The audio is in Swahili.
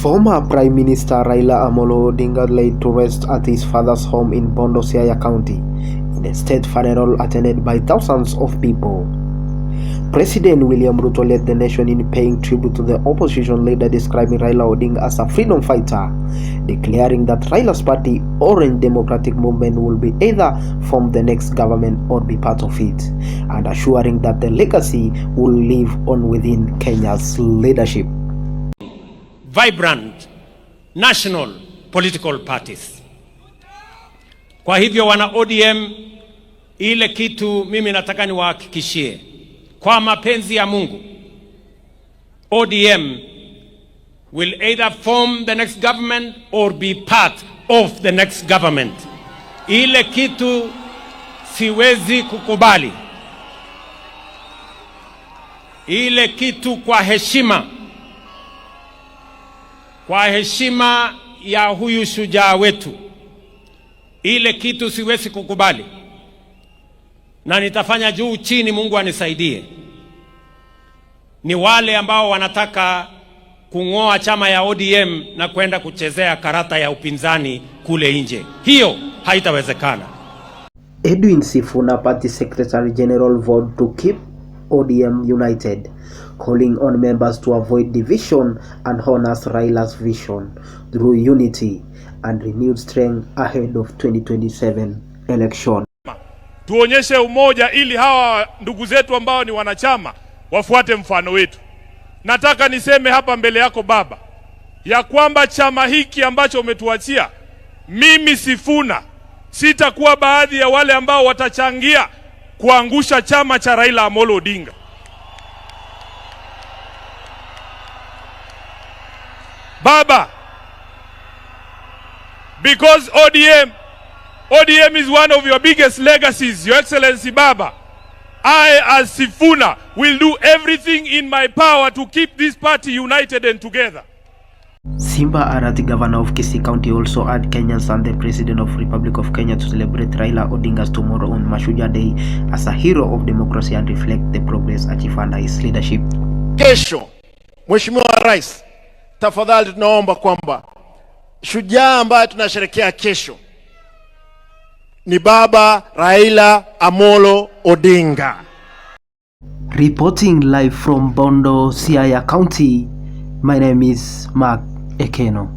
Former Prime Minister Raila Amollo Odinga laid to rest at his father's home in Bondo, Siaya County, in a state funeral attended by thousands of people. President William Ruto led the nation in paying tribute to the opposition leader, describing Raila Odinga as a freedom fighter, declaring that Raila's party, Orange Democratic Movement, will be either form the next government or be part of it, and assuring that the legacy will live on within Kenya's leadership. Vibrant national political parties. Kwa hivyo wana ODM, ile kitu mimi nataka niwahakikishie kwa mapenzi ya Mungu, ODM will either form the next government or be part of the next government. Ile kitu siwezi kukubali, ile kitu kwa heshima ya huyu shujaa wetu, ile kitu siwezi kukubali, na nitafanya juu chini, Mungu anisaidie, ni wale ambao wanataka kung'oa chama ya ODM na kwenda kuchezea karata ya upinzani kule nje. Hiyo haitawezekana. Edwin Sifuna, Party Secretary General, vowed to keep ODM united, calling on members to avoid division and honors Raila's vision through unity and renewed strength ahead of 2027 election. Tuonyeshe umoja ili hawa ndugu zetu ambao ni wanachama wafuate mfano wetu. Nataka niseme hapa mbele yako baba, ya kwamba chama hiki ambacho umetuachia, mimi Sifuna sitakuwa baadhi ya wale ambao watachangia kuangusha chama cha Raila Amolo Odinga. Baba, because ODM is one of your biggest legacies, Your Excellency Baba. I, as Sifuna, will do everything in my power to keep this party united and together. Simba Arati, governor of Kisii County, also urged Kenyans and the President of Republic of Kenya to celebrate Raila Odinga's tomorrow on Mashujaa Day as a hero of democracy and reflect the progress achieved under his leadership. Kesho, Mheshimiwa Rais, tafadhali tunaomba kwamba shujaa ambaye tunasherekea kesho ni Baba Raila Amolo Odinga. Reporting live from Bondo, Siaya County, my name is Mark Ekeno.